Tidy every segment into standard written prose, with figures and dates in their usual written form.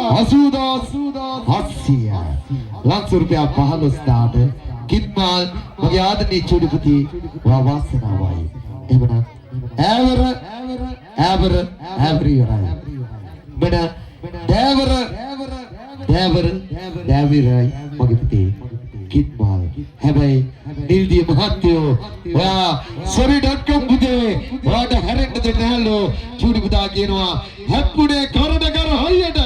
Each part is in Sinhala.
80700 ලංසු රුපියල් 15000ට කිත්මාල් මගේ ආදරණීය චූටි පුතේ, ඔයා වාසනාවයි. එහෙමනම් ඈවර ඈවර ඈවර ඉවරයි. මෙන්න දෑවර දෑවර දෑවිරයි මගේ පුතේ කිත්මාල්. හැබැයි නිල්දිය මහත්තයෝ, ඔයා sorry.com පුතේ, ඔයාට හැරෙන්න දෙන්නේ නැහැලු. චූටි පුතා කියනවා හැප්පුණේ කරඩ කර හයියට.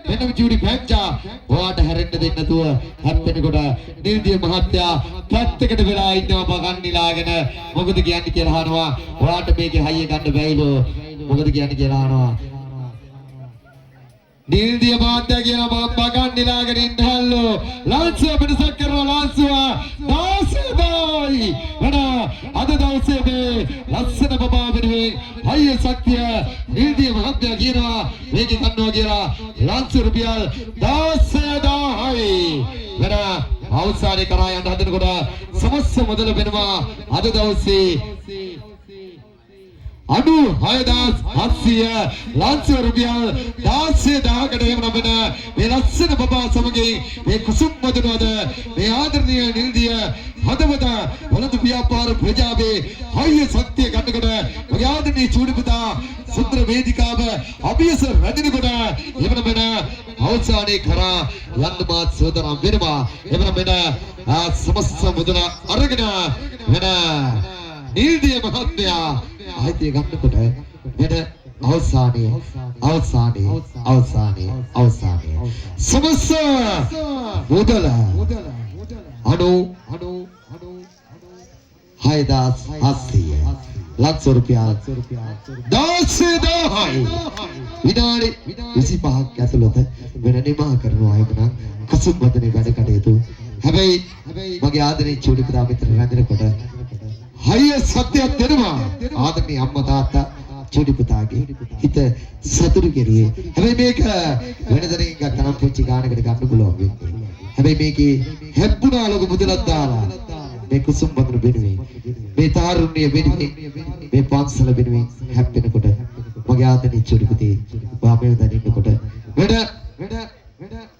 මෙන්න චූටි පැංචා ඔයාට හැරෙන්න දෙන්නේ නැතුව හැප්පෙනකොට නිල්දිය මහත්තයා පැත්තකට වෙලා ඉන්නවා බගන් නිලාගෙන. මොකද කියන්නේ කියලා අහනවා. ඔයාට මේකේ හයිය ගන්න බැයිලෝ, මොකද කියන්නේ කියලා අහනවා. නිල්දිය මහත්තයා කියනවා මම බගන් නිලාගෙන ඉන්නහල්ලෝ. ලන්සුව වෙනසක් කරනවා. ලන්සුව 16යි වන අද දවසේ මේ ලස්සන බබා වෙනුවෙන් හයිය ශක්තිය නිල්දිය මහත්තයා කියනවා මේකේ ගන්නවා කියලා. ලන්සු රුපියල් 16,000යි වෙන අවසානයේ කරා යන්න හදනකොට සමස්ත මුදල වෙනවා අද දවසේ 96,700 ලංස රුපියල් 16,000කට. එහෙම ලැබෙන මේ ලස්සන බබා සමගින් මේ කුසුම් වදනවද මේ ආදරණීය නිල්දිය හදවත වළඳු ව්‍යාපාර ප්‍රජාවේ හයිය ශක්තිය ගන්නකොට මගේ ආදරණීය චූටි පුතා සුන්දර වේදිකාව අභියස රැඳෙනකොට එහෙම වෙන අවසානයේ කරා යන්න මාත් සෝදනම් වෙනවා. එහෙම වෙන සමස්ත මුදල අරගෙන වෙන නිල්දිය මහත්මයා අයිතිය ගන්නකොට වෙන අවසානයේ අවසානයේ අවසානයේ අවසානයේ සමස්ත මුදල 96,700 ලක්ෂ රුපියල් 16,000යි. විනාඩි 25ක් ඇතුළත වෙන නිමා කරනවා. එහෙමනම් කුසුම් වදනේ වැඩ කටයුතු. හැබැයි මගේ ආදරණීය චූටි පුතා මිත්‍ර රැඳෙනකොට හයිය සත්‍යයක් දෙනවා. ආදරණීය අම්මා තාත්තා චූටි පුතාගේ හිත සතුටු කෙරුවේ. හැබැයි මේක වෙන දරකින් ගත්තනම් පුංචි ගානකට ගන්න පුළුවන් වෙන්නේ. හැබැයි මේකේ හැප්පුණා ලොකු මුදලක් දාලා මේ කුසුම් වදන වෙනුවෙන්, මේ තාරුණ්‍ය වෙනුවෙන්, මේ පන්සල වෙනුවෙන් හැප්පෙනකොට මගේ ආදරණීය චූටි පුතේ ඔයා මේ දැනෙන්නකොට වෙන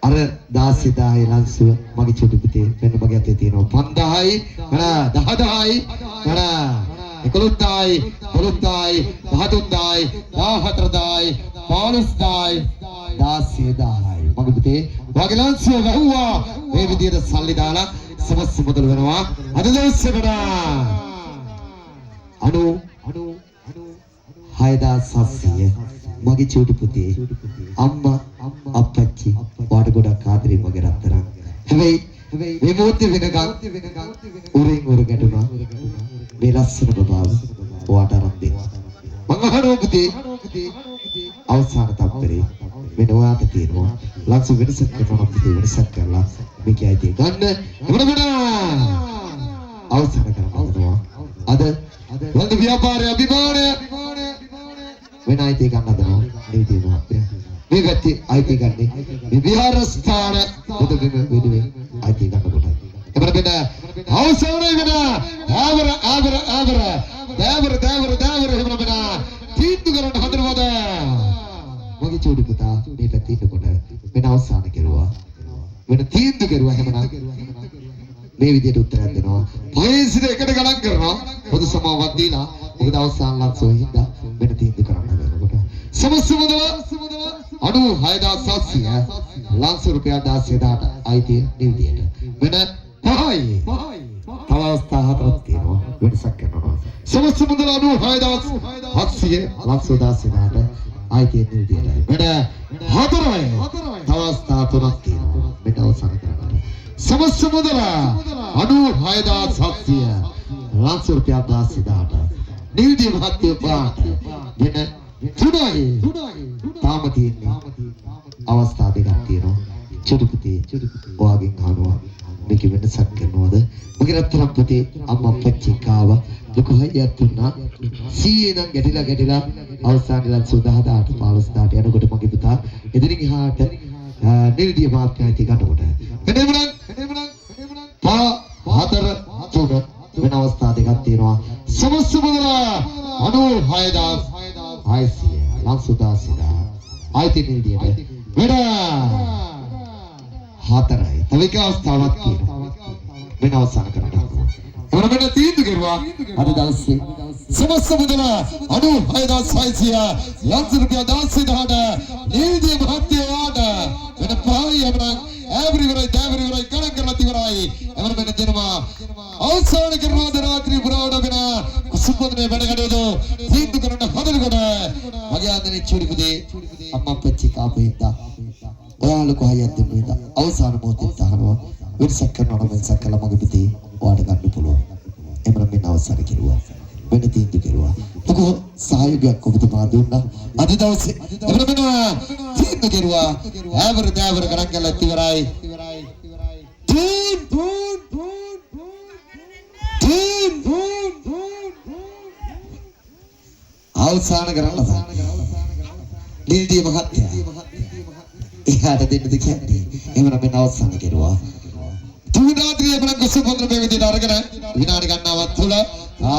අර 16,000 ලන්සුව මගේ චූටි පුතේ වෙන මගේ අතේ තියෙනවා 5000යි වෙන 10,000යි වෙන 11,000යි 12,000යි 13,000යි 14,000යි 15,000යි 16,000යි. මගේ පුතේ ඔයාගේ ලන්සුව වැහුවා. මේ විදියට සල්ලි දාලා සමස්ත මුදල වෙනවා අද දවසේ 96,700. මගේ චූටි පුතේ, අම්මා අප්පච්චි ඔයාට ගොඩක් ආදරේ මගේ රත්තරන්. හැබැයි මේ මොහොතේ වෙනකන් උරින් උර ගැටුණා මේ ලස්සන බබාව ඔයාට අරන් දෙන්න. මං අහනවා පුතේ, අවසාන තප්පරේ වෙන ඔයාට තියෙනවා ලක්ෂ වෙනසක් කරනවා නම් පුතේ වෙනසක් කරලා මේකේ අයිතිය ගන්න. එවන වෙන අවසාන කරන්න හදනවා. අද වන්ද ව්‍යාපාරය අභිමානය වෙන අයිතිය ගන්න හදනවා නීතිය මහත්මයා. මේ පැත්තේ අයිතිය ගන්නේ මේ විහාරස්ථාන බුදු බිම වෙනුවෙන් අයිතිය ගන්න කොටයි. එවන වෙන අවසානයේ වෙන ආවර ආවර ආවර දෑවර දෑවර දෑවර එහෙම වෙන තීන්දුව කරන්න හදනවද? මගේ චූටි පුතා මේ පැත්තේ ඉන්නකොට වෙන අවසාන කෙරුවා, වෙන තීන්දුව කෙරුවා. එහෙමනම් මේ විදිහට උත්තරයක් දෙනවා. පහේ සිට එකට ගණන් කරනවා පොදු සමාවක් දීලා. මොකද අවසාන ලක්ෂය හින්දා වෙන තීන්දුව කරන්න හදනකොට සමස්ත මුදල 96,700 ලංස රුපියල් 16,000ට අයිතිය නිල්දියට. වෙන පහයි, තව අවස්ථා හතරක් තියෙනවා වෙනසක් කරනවා. සමස්ත මුදල 96,700 ලංස 16,000ට අයිතිය නිල්දියට. වෙන හතරයි, තව අවස්ථා තුනක් තියෙනවා වෙන අවසන් කරන්න. සමස්ත මුදල 96,700 ලංස රුපියල් 16,000ට නිල්දිය මහත්තයෝ පාට. වෙන තුනයි, තාම තියෙන්නේ අවස්ථා දෙකක් තියෙනවා. චුටි පුතේ, ඔයාගෙන් අහනවා මේක වෙනසක් කරනවද? මගේ රත්තරන් පුතේ, අම්මා අප්පච්චි කාව ලොකු හයියක් දුන්නා. 100 නම් ගැටිලා ගැටිලා අවසානයේ ලක්ෂ 10,000ට 15,000ට යනකොට මගේ පුතා එතනින් එහාට නිල්දිය මහත්මයා ඉති ගන්නකොට වෙන එමුනම් පහ හතර තුන වෙන අවස්ථා දෙකක් තියෙනවා. සමස්ත මුදල 96,600 ලක්ෂ 16,000 ආйти නිල්දියට. වෙන 4යි. තව එක අවස්ථාවක් තියෙනවා. වෙන අවසන් කරන්න. එවන මෙන්න තීන්දුව කෙරුවා අද දවසේ සමස්ත මුදල 96600 ලංස රුපියල් 16000ට නීතිය මහත්තයාට වෙන පහයි. එවනම් ඇවරි ඉවරයි, දෑවරි ඉවරයි, ගණන් කරලා ඉවරයි. එවන මෙන්න දෙනවා අවසන් කරනවා. අද රාත්‍රී පුරාවට වෙන කුසුම්වදනේ වැඩ කටයුතු තීන්දුව කරන්න හදනකොට මගේ ආදරේ චූටි පුතේ, අම්මා පච්චි කාපු හින්දා ඔයා ලොකු හයියක් දෙන්න හින්දා අවසාන මොහොතේ තහනවා වෙනසක් කරනවා නම් වෙනසක් කළා මගේ පුතේ ඔයාට ගන්න පුළුවන්. එමනම් මෙන්න අවසන් කෙරුවා. වෙන තීන්දුව කෙරුවා. ලොකු සහයෝගයක් ඔබතුමා දුන්නා අද දවසේ. එමනම් මෙන්න තීන්දුව කෙරුවා. ඈවර දෑවර ගණන් කරලා ඉවරයි. තුන් තුන් තුන් තුන් අවසන් කරන්න නිල්දිය මහත්තයා එහාට දෙන්නද කියන්නේ. එහෙමනම් මෙන්න අවසන් කෙරුවා. තුන් රාත්‍රියේ බලන් කුසුම් මේ විදිහට අරගෙන විනාඩි ගණනාවක් තුල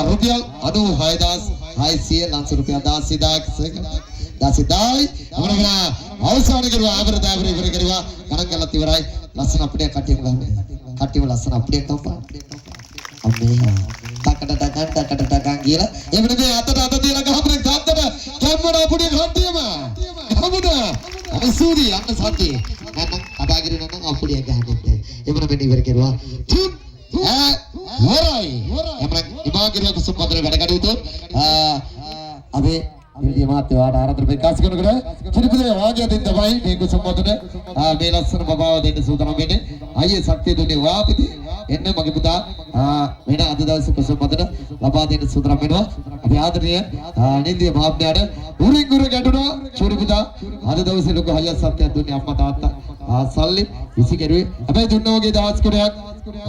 රුපියල් 96600 ලංස රුපියල් 16000 16000යි. එමනම් අවසන් කෙරුවා. ආවර දාවර ඉවර කෙරුවා. ගණන් කරලා ඉවරයි. ලස්සන අපිට කට්ටියම ගහන්න. කට්ටියම ලස්සන අපිට ගහන්න. අම්මේ ටකට ටකන් ටකට ටකන් කියලා එහෙම නෙමෙයි, අතට අත තියලා ගහමුද ගත්තට කැම්මඩ අපුඩිය කට්ටියම ගහමුද? අර සූරි අන්න සත්‍ය නැත්නම් කතා කරේ නැත්නම් අපුඩිය ගහන්නේ නැහැ. එහෙම මෙන්න ඉවර කෙරුවා. තුන් ඈ වරයි. එහෙම ඉමා කෙරුවා කුසුම් පදර වැඩ කටයුතු. අපේ නිල්දිය මහත්තයා වාට ආරාධන ප්‍රකාශ කරනකොට චිරිපුදේ වාග්ය දෙන්න තමයි මේ කුසුම් පදර මේ ලස්සන බබාව දෙන්න සූදානම් වෙන්නේ. අයියේ ශක්තිය දුන්නේ වාපිති එන්න මගේ පුතා වෙන අද දවසේ කුසුම් පදර ලබා දෙන්න සූදානම් වෙනවා. අපේ ආදරණීය නිල්දිය මහත්මයාට උරින් උර ගැටුණා. චුරි පුතා අද දවසේ ලොකු හයියක් සත්‍යයක් දුන්නේ. අම්මා තාත්තා සල්ලි විසි කෙරුවේ. හැබැයි දුන්නා වගේ දවස් කුඩයක්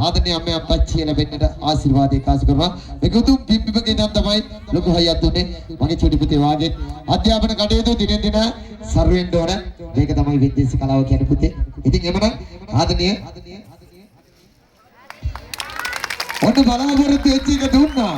ආදරණීය අම්මේ අප්පච්චි ලැබෙන්නට ආශිර්වාද එකාසු කරනවා. මේක උතුම් පිම්බිමකින් නම් තමයි ලොකු හයියක් දුන්නේ මගේ චුටි පුතේ වාගේ. අධ්‍යාපන කටයුතු දිනෙන් දින සරු වෙන්න ඕන. මේක තමයි විද්‍යාස කලාව කියන්නේ පුතේ. ඉතින් එමනම් ආදරණීය ඔන්න බලාපොරොත්තු වෙච්ච එක දුන්නා.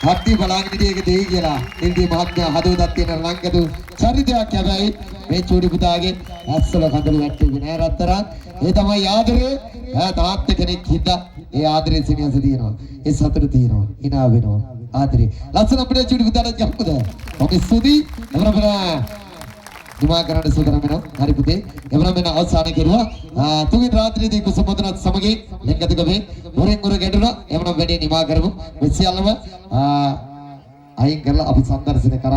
කට්ටිය බලාගෙන හිටියේ ඒක දෙයි කියලා. නිල්දිය මහත්මයා හදවතක් තියෙන ලංකදු චරිතයක්. හැබැයි මේ චූටි පුතාගේ ඇස්වල කඳුළු වැට්ටුවේ නෑ රත්තරන්. ඒ තමයි ආදරේ. ඈ තාත්තා කෙනෙක් හින්දා ඒ ආදරේ සෙනෙහස තියෙනවා. ඒ සතුට තියෙනවා. හිනා වෙනවා. ආදරේ. ලස්සන අපේ චූටි පුතාට ගම්මුද? ඔබ ස්තුතියි. එවරම නිමා කරන්න සූදානම් වෙනවා. හරි පුතේ. එවරම වෙන අවසාන කෙරුවා. තුන්වෙනි රාත්‍රියේදී කුසුම් වදනත් සමගින් ලෙන්ගතුකමේ හොරෙන් හොර ගැටුණා. එවනම් වැඩේ නිමා කරමු. මේ සියල්ලම අයින් කරලා අපි සංදර්ශන කරා.